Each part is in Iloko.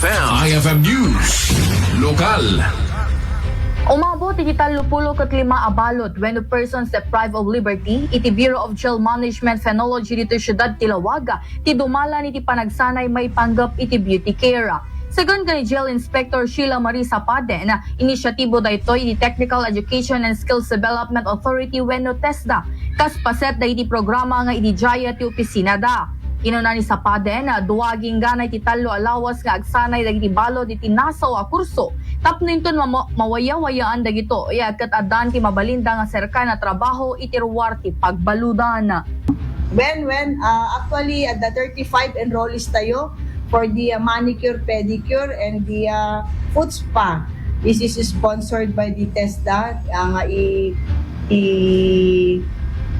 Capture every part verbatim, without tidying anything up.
I F M News, lokal. Umabot iti tallo pulo ket lima a balod wenno persons deprived of liberty iti Bureau of Jail Management Phenology ditoy siudad ti Laoag ti dumalan iti panagsanay maipanggep iti beauty care. Segun ken ni Jail Inspector Sheila Marie Sapaden, inisyatibo daytoy iti Technical Education and Skills Development Authority wenno TESDA kas paset dagiti programa nga idiayda ti opisinada. Kinuna ni Sapaden, dua agingganay ti tallo a lawas nga agsanay dagiti balod iti nasao a kurso tapno inton mamo- mawayawayaan dagitoy ket addan ti mabalinda nga serkan a trabaho iti ruar ti pagbaludan. When, when, uh, actually, at the thirty-five enrollees tayo for the uh, manicure, pedicure, and the uh, foot spa. This is sponsored by the TESDA, uh, nga i, i,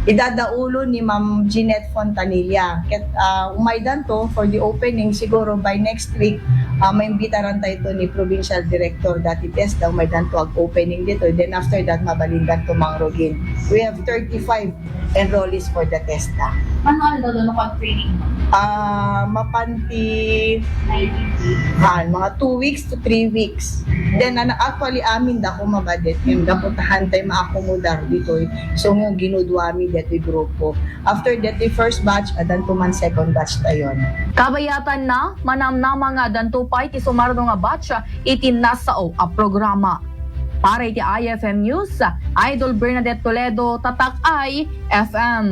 idadaulo ni Ma'am Jeanette Fontanilla. Ket uh, umaydan to for the opening, siguro by next week, uh, maimbitaran tayo to ni Provincial Director dati TESDA, umaydan to ag-opening dito. Then after that, mabalindan to Mang Rogin. We have thirty-five enrollees for the TESDA. Mano aldaw no pag-training mo? Ah, mapanti Nineteen days. ah, mga two weeks to three weeks. Then ano, actually amin dako mabadet yung dako tahan tayo maakomodar ditoy. So nga ginudwa mi detoy grupo. After detoy first batch, adan to man second batch tayon. Kabayatan na, manamnama nga adanto pay ti sumardo nga batch iti nasao a programa. Para iti I F M News, Idol Bernadette Toledo, Tatak I F M.